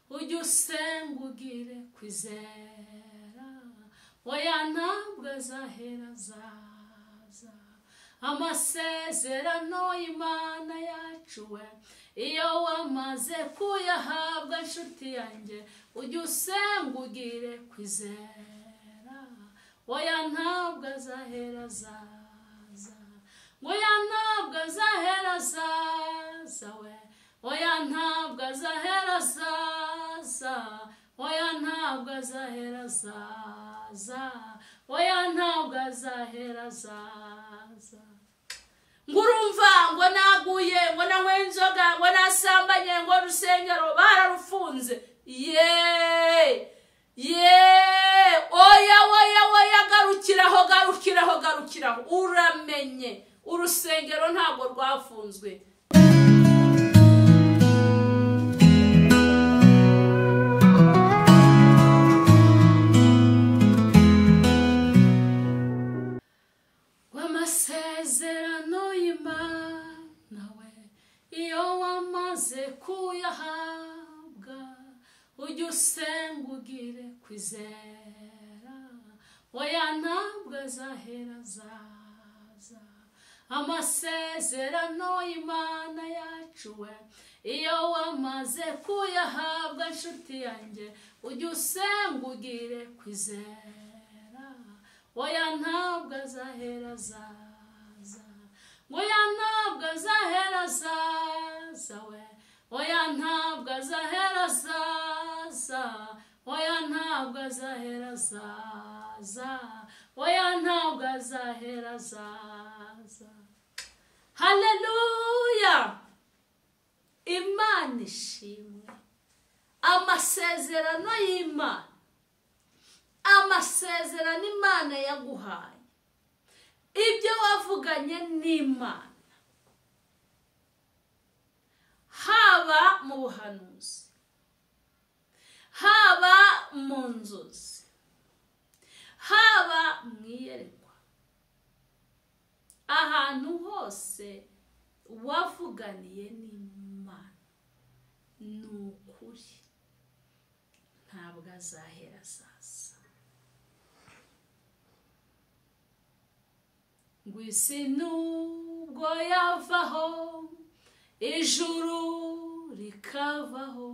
Ujye usenga ugire kwizera, oya ntabwo azahera azaza. Amasezerano y'Imana yacu we, iyo wamaze kuyahabwa nshuti yanjye, ujye usenga ugire kwizera, oya ntabwo azahera azaza. Oya ntabwo azahera azaza we, oya ntabwo azahera azaza, oya ntabwo azahera azaza, oya ntabwo azahera azaza. Ngurumva ngo naguye, ngo nanywe inzoga, ngo nasambanye, ngo urusengero bararufunze. Ye ye, oya oya oya, garukiraho garukiraho garukiraho. Uramenye urusengero ntabwo rwafunzwe. Amasezerano y'Imana we, iyo wamaze kuyahabwa, ujye usenga ugire kwizera, oya ntabwo azahera azaza. Amasezerano y'Imana yacu we, iyo wamaze kuyahabwa nshuti yanjye, ujye usenga ugire kwizera, oya ntabwo azahera azaza. Oya ntabwo azahera azaza we, oya ntabwo azahera azaza, oya ntabwo azahera azaza, oya ntabwo azahera azaza. Haleluya! Imana ishimwe. Amasezerano y'Imana, amasezerano Imana yaguhaye, ibyo wavuganye n'Imana, haba mu buhanuzi, haba mu nzozi, haba mu iyerekwa, ahantu hose wavuganiye n'Imana, ni ukuri ntabwo azahera azaza. Ngo isi nubwo yavaho, ijuru rikavaho,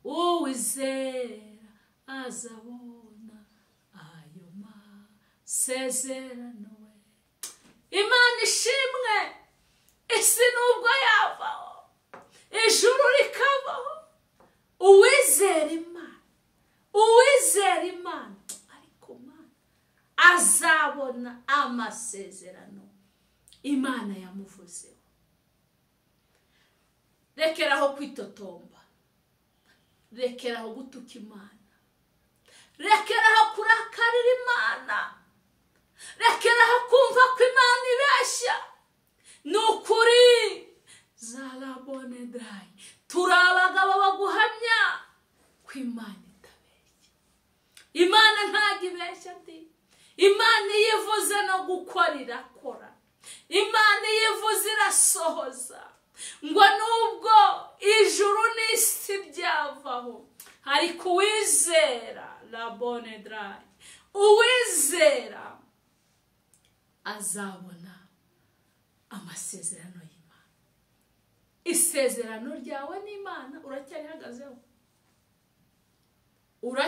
uwizera azabona ayo masezerano we. Imana ishimwe. Isi nubwo yavaho, ijuru rikavaho, uwizera Imana, uwizera Imana ariko Imana azabona amasezerano Imana yamuvuzeho. Rekeraho kwitotomba, rekeraho gutuka Imana, rekeraho kurakarira Imana, rekeraho kumva ko Imana ibeshya. Ni ukuri zarabone drai, turi abagabo baguhamya ko Imana itabeshya. Imana ntabwo ibeshya ndi. Imana iyo ivuze no gukora irakora, Imana iyo ivuze irasohoza. Ngo nubwo ijuru n'isi byavaho, ariko uwizera labone drai, uwizera azabona amasezerano y'Imana. Isezerano ryawe n'Imana uracyarihagazeho,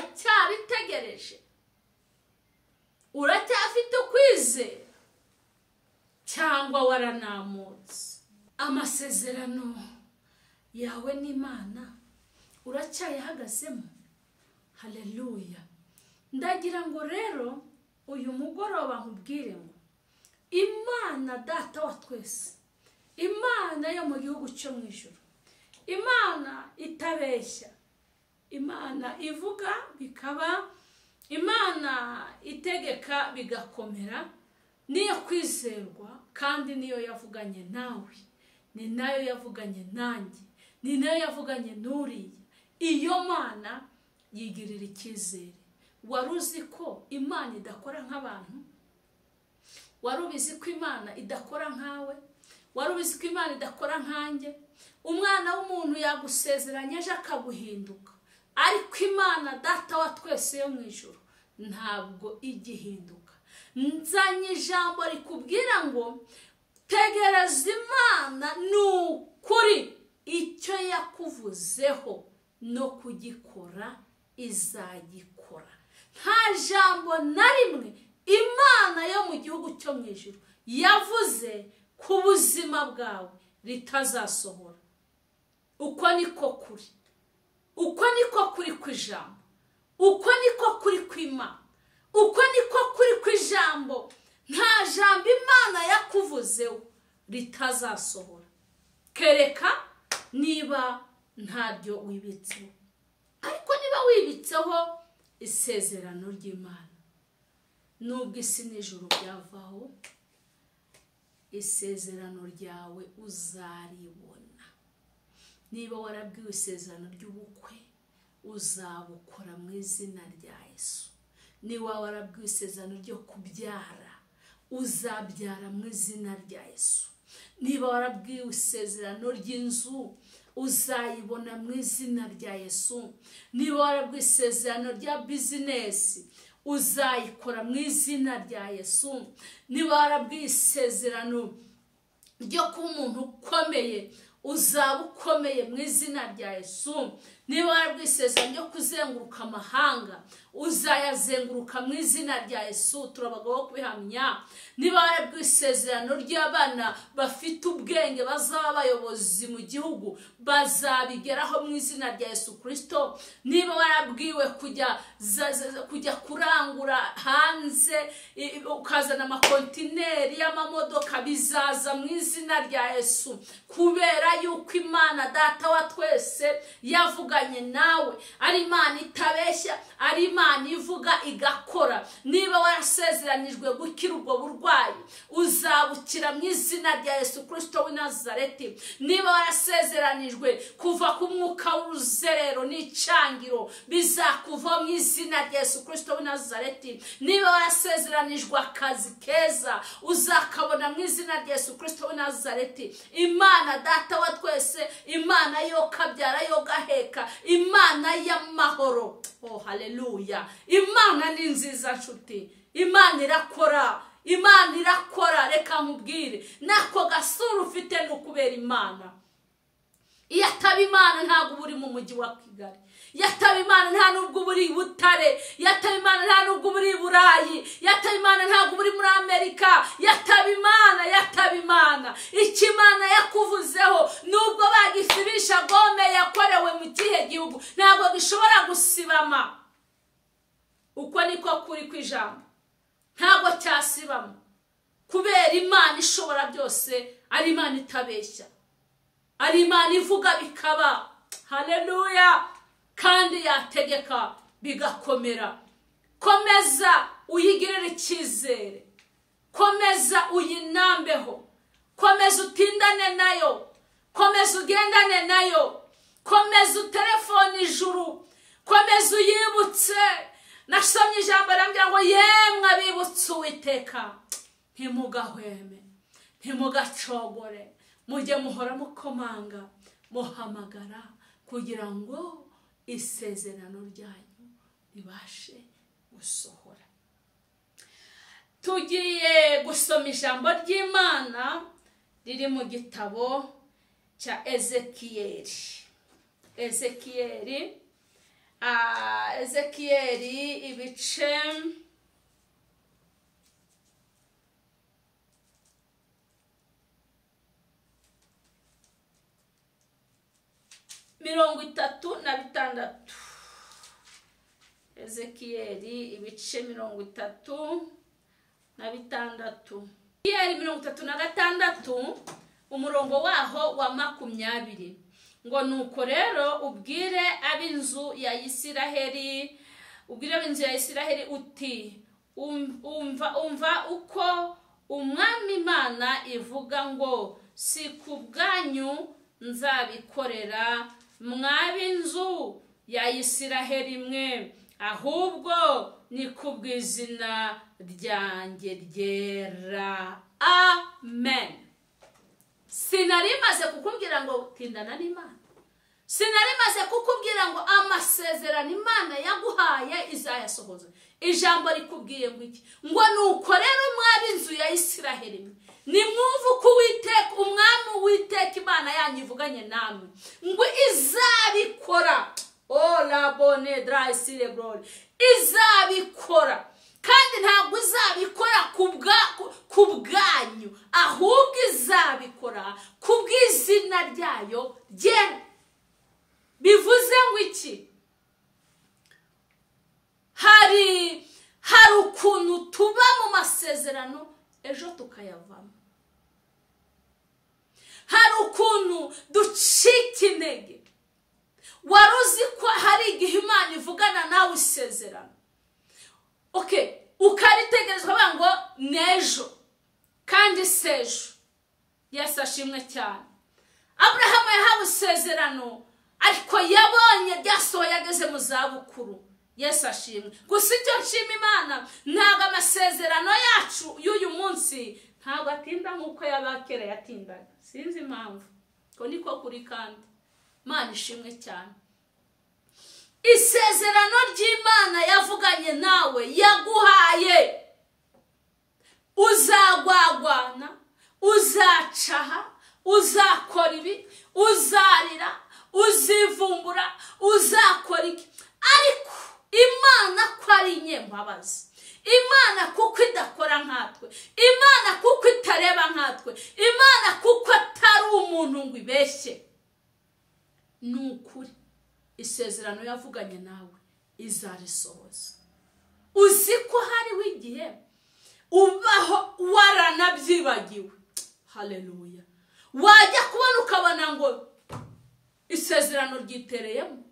uracyaritegereje, uracyafite ukwizera, cyangwa waranamutse? Amasezerano yawe n'Imana uracyayahagazemo. Haleluya! Ndagira ngo rero uyu mugoroba nkubwire ngo Imana Data wa twese, Imana yo mu gihugu cyo mu ijuru, Imana itabeshya, Imana ivuga bikaba, Imana itegeka bigakomera, niyo kwizerwa kandi niyo yavuganye nawe, ni nayo yavuganye nanjye, ni nayo yavuganye n'uriya. Iyo Mana yigirira icyizere. Wari uzi ko Imana idakora nk'abantu? Wari ubizi ko Imana idakora nkawe? Wari ubizi ko Imana idakora nkanjye? Umwana w'umuntu yagusezeranya aje akaguhinduka, ariko Imana Data wa twese yo mu ijuru ntabwo igihinduka. Nzanye ijambo rikubwira ngo tegereza Imana, ni ukuri icyo yakuvuzeho no kugikora izagikora. Nta jambo na rimwe Imana yo mu gihugu cyo mu ijuru yavuze ku buzima bwawe ritazasohora. Uko niko kuri, uko niko kuri kw'ijambo, uko niko kuri kw'Imana, uko niko kuri kw'ijambo. Nta jambo Imana yakuvuzeho ritazasohora, kereka niba ntaryo wibitseho. Ariko niba wibitseho isezerano ry'Imana, nubwo isi n'ijuru byavaho, isezerano ryawe uzaribona. Niba warabwiwe isezerano ry'ubukwe, uzabukora mu izina rya Yesu. Niba warabwiwe isezerano ryo kubyara, uzabyara mu izina rya Yesu. Niba warabwiwe isezerano ry'inzu, uzayibona mu izina rya Yesu. Niba warabwiwe isezerano rya bizinesi, uzayikora mu izina rya Yesu. Niba warabwiwe isezerano ryo kuba umuntu ukomeye, uzaba ukomeye mu izina rya Yesu. Niba warabwiwe isezerano ryo kuzenguruka amahanga, uzayazenguruka mu izina rya Yesu. Turabagabo kubihamya. Niba warabwiwe isezerano ry'abana bafite ubwenge bazaba abayobozi mu gihugu, bazabigeraho mu izina rya Yesu Kristo. Niba warabwiwe kujya kurangura hanze, ukazana amakontineri y'amamodoka, bizaza mu izina rya Yesu. Kubera yuko Imana Data wa twese yavuganye nawe, ari Imana itabeshya, ari Imana ivuga igakora. Niba warasezeranijwe gukira ubwo burwayi, uzabukira mu izina rya Yesu Kristo w'i Nazareti. Niba warasezeranijwe kuva ku mwuka w'uruzerero n'icangiro, bizakuva mu izina rya Yesu Kristo w'i Nazareti. Niba warasezeranijwe akazi keza, uzakabona mu izina rya Yesu Kristo w'i Nazareti. Imana Data wa twese, Imana yo kabyara yo gaheka, Imana y'amahoro. Oh, haleluya. Imana ni nziza nshuti. Imana irakora, Imana irakora. Reka nkubwire, nako gasura ufite no kubera Imana. Iyo ataba Imana ntabwo uba uri mu mujyi wa Kigali. Iyo ataba Imana nta nubwo uba uri i Butare. Iyo ataba Imana nta nubwo uba uri i Burayi. Iyo ataba Imana ntabwo uba uri muri Amerika. Iyo ataba Imana, iyo ataba Imana. Icyo Imana yakuvuzeho, nubwo bagisibisha gome yakorewe mu kihe gihugu, ntabwo gishobora gusibama. Uko niko kuri kw'ijambo, ntabwo cyasibama, kubera Imana ishobora byose, ari Imana itabeshya, ari Imana ivuga bikaba. Haleluya. Kandi yategeka bigakomera. Komeza uyigirire icyizere, komeza uyinambeho, komeza utindane nayo, komeza ugendane nayo, komeza utelefone ijuru, komeza uyibutse. Nasomye ijambo rambwira ngo yemwe abibutse Uwiteka, ntimugahweme, ntimugacogore, mujye muhora mukomanga, muhamagara, kugira ngo isezerano ryanyu ribashe gusohora. Tugiye gusoma ijambo ry'Imana riri mu gitabo cya Ezekiyeli. Ezekiyeli ibice 36. Ezekiyeli ibice 36. Ezekiyeli 36 umurongo waho wa 20 ngo nuko rero ubwire ab'inzu ya Isiraheli, ubwire ab'inzu ya Isiraheli uti umva uko Umwami Imana ivuga ngo si ku bwanyu nzabikorera mw'ab'inzu ya Isiraheli mwe, ahubwo ni ku bw'izina ryanjye ryera. Amen. Sinari maze kukubwira ngo tindana n'Imana, sinari maze kukubwira ngo amasezerano Imana yaguhaye izayasohoza. Ijambo rikubwiye ngo iki? Ngo nuko rero mwaba inzu ya Isiraheli, nimwumve uko Uwiteka umwami Uwiteka Imana yanyu ivuganye namwe, ngo izabikora. Oh la bonne drasire glory, izabikora. Kandi ntabwo izabikora ku bwanyu, ahubwo izabikora ku bw'izina ryayo ryera. Bivuze ngo iki? Hari ukuntu tuba mu masezerano ejo tukayavamo, hari ukuntu ducika intege. Wari uzi ko hari igihe Imana ivugana nawe isezerano, okay, ukaritegereza ukavuga ngo n'ejo, kandi sejo. Yesu ashimwe cyane. Aburahamu yahawe isezerano, ariko yabonye ryasohoye ageze mu zabukuru. Yesu ashimwe. Gusa icyo nshima Imana, ntabwo amasezerano yacu y'uyu munsi ntabwo atinda nk'uko y'abakera yatindaga. Sinzi impamvu, ko niko kuri, kandi Imana ishimwe cyane. Isezerano ry'Imana yavuganye nawe yaguhaye, uzagwagwana, uzacaha, uzakora ibi, uzarira, uzivumbura, uzakora iki, ariko Imana ko ari inyembabazi, Imana kuko idakora nkatwe, Imana kuko itareba nkatwe, Imana kuko atari umuntu ngo ibeshye, ni ukuri isezerano yavuganye nawe izarisohoza. Uzi ko hariho igihe ubaho waranabyibagiwe, haleluya, wajya kubona ukabona ngo isezerano ryitereyemo,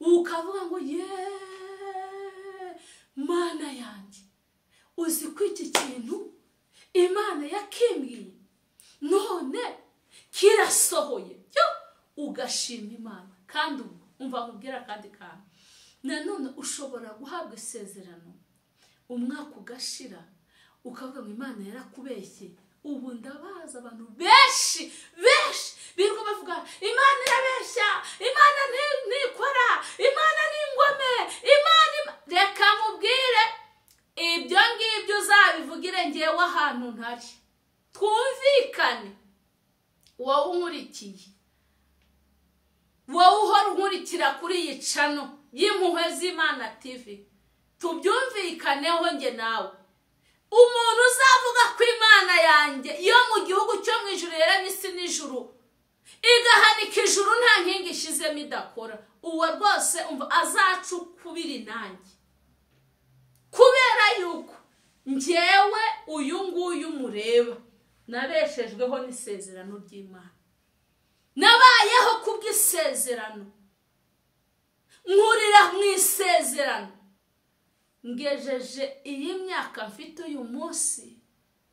ukavuga ngo ye Mana yanjye, uzi ko iki kintu Imana yakimbwiye none kirasohoye, ugashima Imana. Kandi umva nkubwira kandi kantu, nanone ushobora guhabwa isezerano umwaka ugashira ukavuga ngo Imana yarakubeshye. Ubu ndabaza abantu benshi benshi birirwa bavuga Imana irabeshya, Imana ntikora, Imana ni ingome, Imana. Reka nkubwire, ibyo ngibyo uzabivugire ngewe ahantu ntari, twumvikane. Wowe unkurikiye, wowe uhora unkurikira kuri iyi cano y'Impuhwe z'Imana TV, tubyumvikaneho nge nawe. Umuntu uzavuga ko Imana yanjye yo mu gihugu cyo mu ijuru yaremye isi n'ijuru, igahanika ijuru nta nkingi ishizemo idakora, uwo rwose umva azacukubira nanjye, kubera yuko njyewe uyu nguyu mureba nabeshejweho n'isezerano ry'Imana, nabayeho kubw'isezerano, nkurira mu isezerano, ngejeje iyi myaka mfite uyu munsi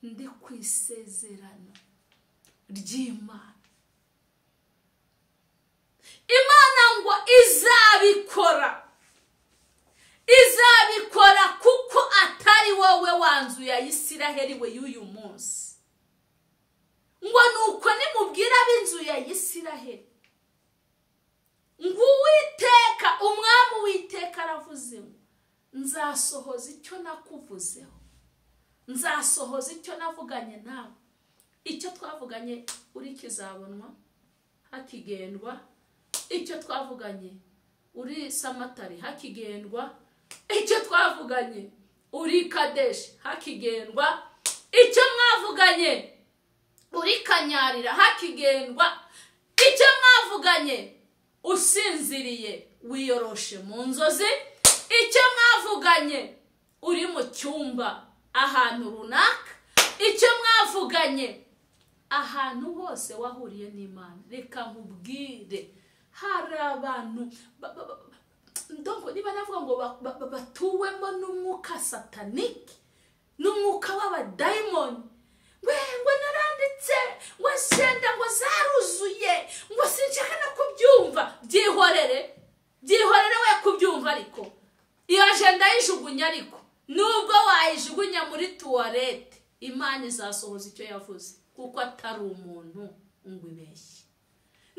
ndi ku isezerano ry'Imana. Imana ngo izabikora, izabikora kuko atari wowe wanzu ya Isiraheli we y'uyu munsi. Ngo nuko nimubwira ab'inzu ya Isiraheli ngo Uwiteka umwami Uwiteka aravuze ngo nzasohoza icyo nakuvuzeho, nzasohoza icyo navuganye nawe. Icyo twavuganye uri kizabonwa hakigendwa, icyo twavuganye uri Samatari hakigendwa, icyo twavuganye uri Kadeshi hakigendwa, icyo mwavuganye uri Kanyarira hakigendwa, icyo mwavuganye usinziriye wiyoroshe mu nzozi, icyo mwavuganye uri mu cyumba ahantu runaka, icyo mwavuganye ahantu hose wahuriye n'Imana. Reka nkubwire, hari abantu ndongo niba navuga ngo batuwemo n'umwuka satanike, n'umwuka w'abadayimoni, ngo naranditse, ngo senda, ngo zaruzuye, ngo sinshaka no kubyumva. Byihorere, byihorere we kubyumva, ariko iyo agenda yijugunya, ariko nubwo wayijugunya muri tuwarete, Imana izasohoza icyo yavuze. kuko atari umuntu ngo ibeshye.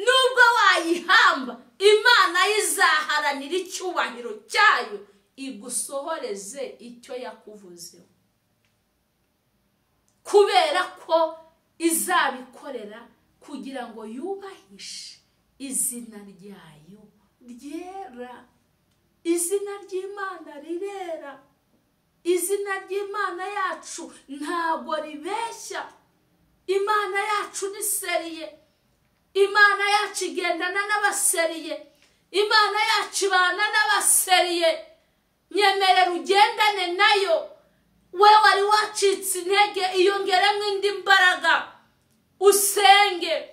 Nubwo wayihamba, Imana izaharanira icyubahiro cyayo igusohoreze icyo yakuvuzeho, kubera ko izabikorera kugira ngo yubahishe izina ryayo ryera. Izina ry'Imana rirera, izina ry'Imana yacu ntabwo ribeshya. Imana yacu ni seriye, Imana yacu igendana n'abaseriye, Imana yacu ibana n'abaseriye. Nyemerera ugendane nayo. We wari wacitse intege, iyongeremo indi mbaraga, usenge.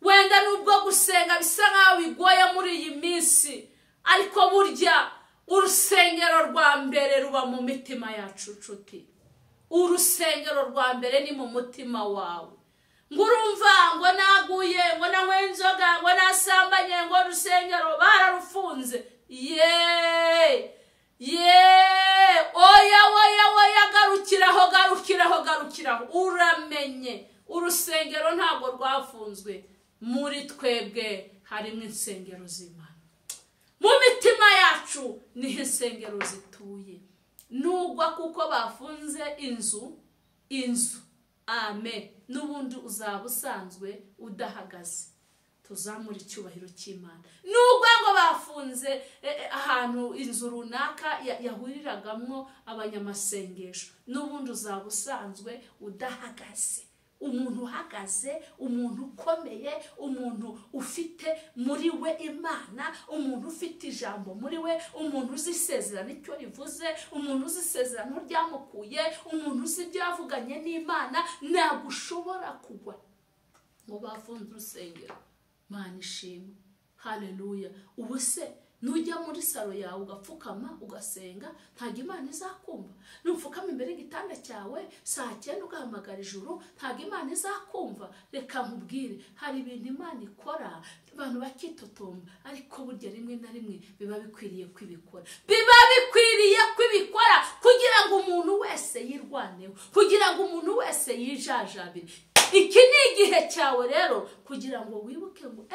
Wenda nubwo gusenga bisa nkaho bigoye muri iyi minsi, ariko burya urusengero rwa mbere ruba mu mitima yacu nshuti. Urusengero rwa mbere ni mu mutima wawe. Ngo urumva ngo naguye, ngo nanyweye inzoga, ngo nasambanye, ngo urusengero bararufunze. Ye ye, oya oya oya, garukiraho garukiraho garukiraho. Uramenye urusengero ntabwo rwafunzwe, muri twebwe harimo insengero z'Imana. Mu mitima yacu niho insengero zituye. Nugwa kuko bafunze inzu, inzu amen, n'ubundi uzaba usanzwe udahagaze. Tuzamura icyubahiro cy'Imana. Nubwo ngo bafunze ahantu inzu runaka yahuriragamo abanyamasengesho, n'ubundi uzaba usanzwe udahagaze. Umuntu uhagaze, umuntu ukomeye, umuntu ufite muri we Imana, umuntu ufite ijambo muri we, umuntu uzi isezerano icyo rivuze, umuntu uzi isezerano ryamukuye, umuntu uzi ibyo yavuganye n'Imana, ntabwo ushobora kugwa ngo bafunze urusengero. Mana ishimwe, haleluya. Ubu se nujya muri saro yawe ugapfukama ugasenga, ntabwo Imana izakumva? Nupfukama imbere y'igitanda cyawe saa 9 ugahamagara ijuru, ntabwo Imana izakumva? Reka nkubwire, hari ibintu Imana ikora abantu bakitotomba, ariko burya rimwe na rimwe biba bikwiriye kwibikora. Biba bikwiriye kwibikora kugira ngo umuntu wese yirwaneho, kugira ngo umuntu wese yijajabire. Iki ni igihe cyawe rero kugira ngo wibuke ngo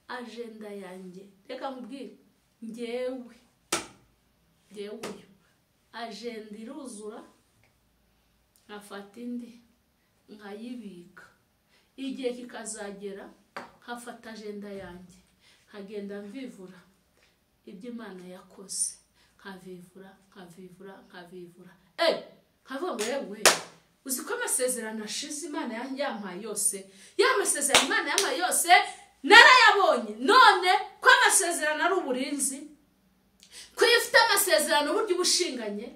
agenda yanjye. Reka nkubwire, ngewe agenda iruzura, nkafata indi nkayibika, igihe kikazagera nkafata agenda yanjye nkagenda mvivura ibyo Imana yakoze, nkavivura nkavivura nkavivura, nkavuga ngo yewe, uzi ko amasezerano ashize Imana yampaye yose, ya masezerano Imana yampaye yose narayabonye. None ko amasezerano ari uburinzi, ko iyo ufite amasezerano uburyo ubushinganye,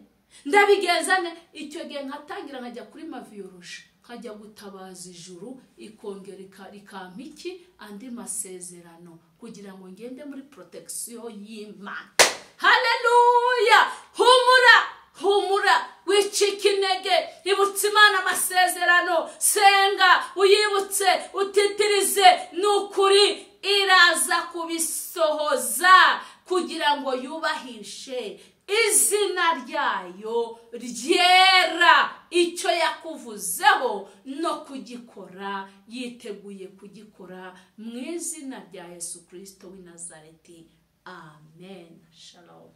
ndabigenzane. Icyo gihe nkatangira nkajya kuri maviyoroje, nkajya gutabaza ijuru, ikongera ikampa iki andi masezerano kugira ngo ngende muri protection y'Imana. Haleluya! Humura, humura, wicika intege, ibutse Imana amasezerano, senga uyibutse, utitirize, nukuri iraza kubisohoza kugira ngo yubahishe izina ryayo ryera. Icyo yakuvuzeho no kugikora, yiteguye kugikora mu izina rya Yesu Kristo w'i Nazareti. Amen. Shalom.